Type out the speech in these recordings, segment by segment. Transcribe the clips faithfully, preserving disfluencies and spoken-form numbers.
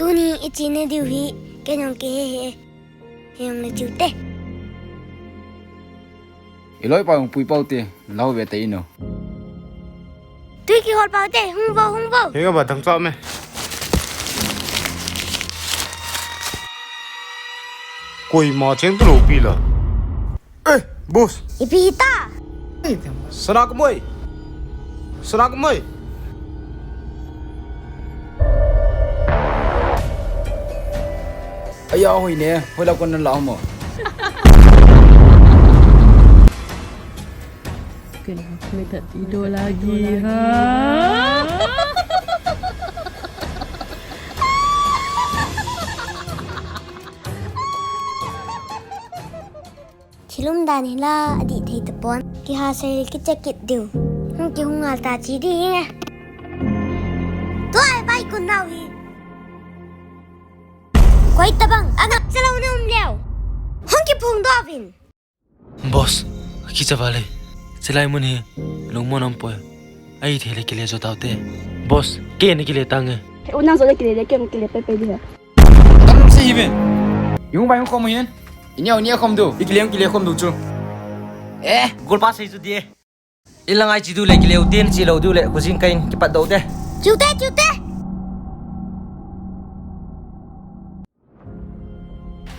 Tuni i chena diu hi, kei jong kihe he. Hijong le chiu te. I loi pa hung pui pau te, lau ve te ino. Tui kihol pau te, hung vo, hung vo. Hei ba thang chua me. Koima cheng tu lo pi la. Eh, boss. Ipi ta. Sana kumoi. Sana kumoi. Aya, hoi ne, hoi la kon la mo. Kena, me tak tidur lagi, ha? Thil umdan hi la adih thei tapon. Kiha sei kiche kit diu. Hung kihung ngal ta chi ding hi nge. Tua e bai kun nau hi. Koi tabang, angap chalou na um leo. Hung kiphong doh uvin. Boss, kicha vale. Chilai mun hi lungmon umpoi. Ahithei le kile jo taute. Boss, kei na kile tange. He, u nang jo le kile le, kei kile pepe di ha. Tam se hi ve. Yung bai hung khom hin. Ini au ni khom du. I kile hung kile khom du chu. Eh, gol pa sei chu di. I la ngai chi du le kile u tin chi lou du le khojin kain kipat dou te. Chiu te, chiu te.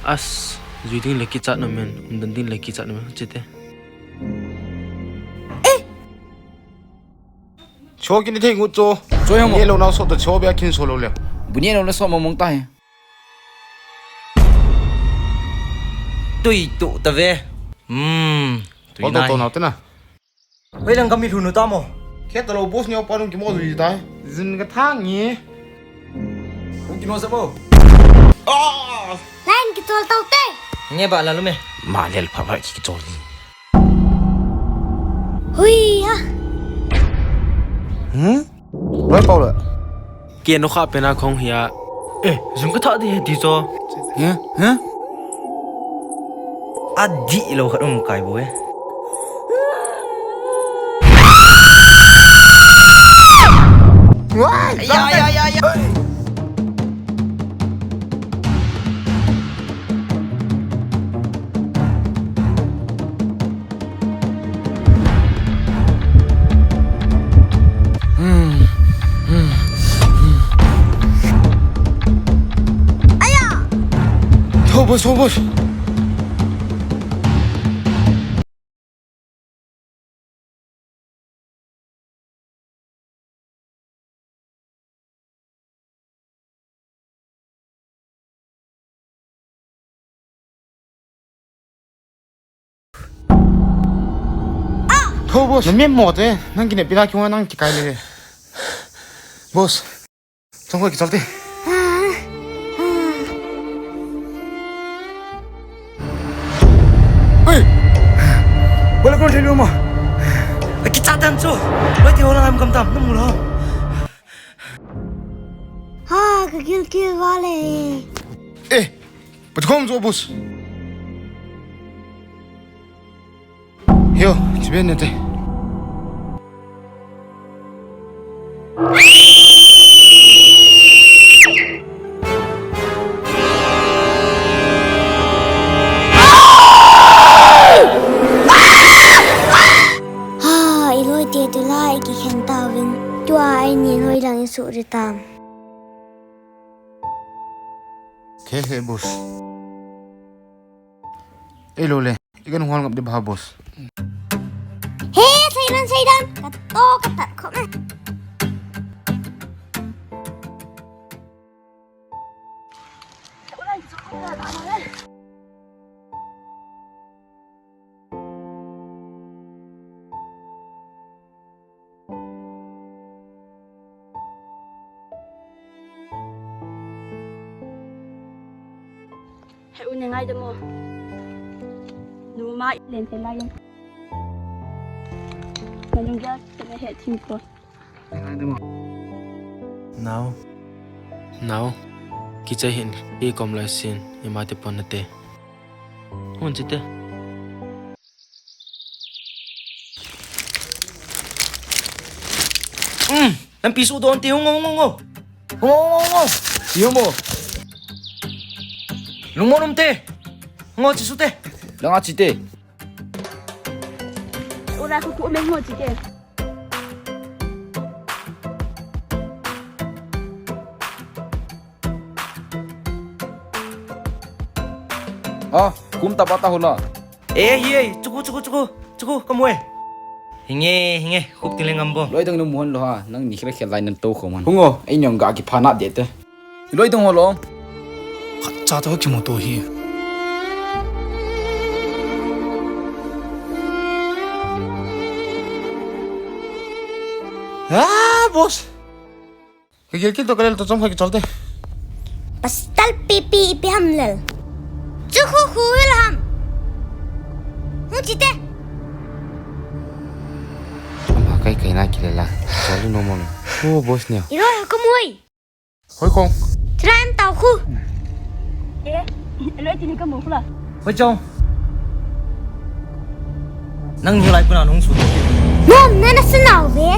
As, jui ding le kichat na men, umdan ding le kichat na men, chi te. Eh! Cho kini thei ngut cho. Cho yang mo. Ye lo nau so ta cho bia kin so lo le. Bu ni lo le so mo mong ta he. Tui tu ta ve. Hmm. Tui to nai. To na te na. Hoi lang kami lhun u ta mo. Khe ta lo boss ni opa nung kimo zui ta. Zin ka thang nge. Hung kino sa mo. Ah! Line kichol tau te. Nge ba la lu me. Ma lel pha ba ki kichol ni. Hui ha. Hmm? Bai pau le. Kei nokha pena khong hia. Eh, jum ka tha di he di cho. Heh? Heh? Adih lou khat um kai bu e. Wai! Ya, ya, ya, ya. Aya! Thobos, thobos. Tho boss. Namem mo te, nang kine pina kiu nang kikai le. Boss. Chong ko kichol te. Oi. Bola kon thelu ma. Kicha tan chu. Bai ti hola am kam tam, namu lo. Ha, ka gil kil vale. Eh, pat khom jo boss. Hio, chiben nete. Ha, i loi te tu lai kikhen tauvin. Tua ai ni loi lang i su ri tam. Khe he boss. Ei lo le. I kan hol ngap di ba boss. He, sairan, sairan. Ka to, ka tat khop na. He u ne ngai de mo. Nu ma i len te lai. Ka nung ya ka ne he thim ko. Ngai de mo. Nao. Nao. Kicha hin i kom lai sin i ma te pon na te. Hun chi te. Um, lampi su don ti hung, hung, hung, hung. Hung, hung, hung, hung. Ihomo. Lungmon umte. Ngo chi sute. Langa chite. Ura ku ku me ngo chite. Ah, kum ta bata hula. Eh, hi, eh, chuku, chuku, chuku, chuku, kamu eh. Hinge, hinge, khuk ti le ngam bo. Loi dang nu muhon lo ha, nang ni khela khel lai nan to kho man. Hungo, ei nyong ga ki phana de te. Loi dang ho lo. Khat cha to ki mu to hi. Ah, boss. Kagil kil to kalel to chom khai kichol te. Pasal pipi ipi ham lel. Chu khu khu vil ham. Hu chi te. Ama kai kai na kilela. Chol no mon. Khu boss ne. Iro ha kumui. Hoi kong. Try em tau khu. Eh, loi ti ni kamu khu la. Hoi chong. Nang ni lai kuna nung su. Nom, na na sunau ve.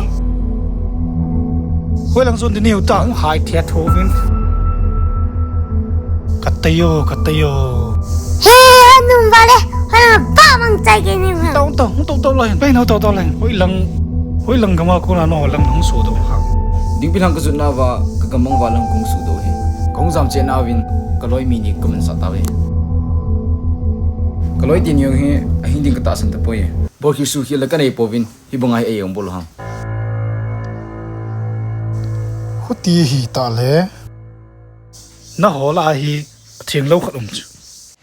Hoi lang zon dini uta. Hai thia tho vin. Katayo, katayo. He, anum vale. Hoi lang ba mang chai ke ni ma. Tau, tau, tau, tau lai. Pai no tau, tau lai. Hoi lang, hoi lang gama kuna no lang nung su do ha. Ding pi lang ka zun na va, ka gamang va lang kung su do he. Kong zam che na vin, ka loi mi ni ka man sa ta ve. Ka loi tin yong he, a hin ding ka ta san ta poi. Bol khi su khi la ka nei povin, hi bang ai ei ong bol ham. Huti hi ta le. Na ho la hi, thing lo khat um chu.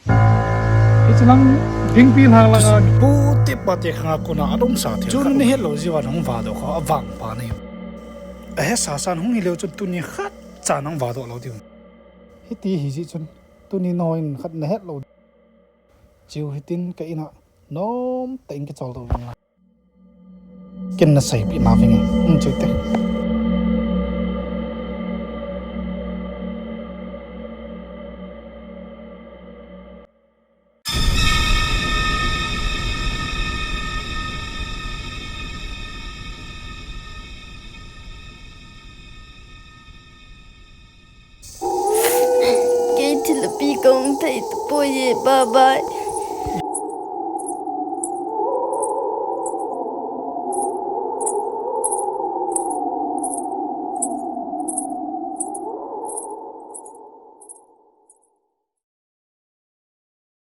Hi chu lang, ding pi lang lang a. Bu te pa te khang a kona a dong sa thil. Chu khat ni um. Het lo jiu a nang va do kha, a vang pa ni. A he sa san hung hi leo chu tu ni khat cha nang va do lo diu. Hiti hi ji chun, tu ni no in khat na het lo. Chiu hitin ka ina nom ta in kichol to vang la. Kin na sei pi na ving e. Hmm, chiu te. Kei thil pi kong thei ta poi e, bye bye.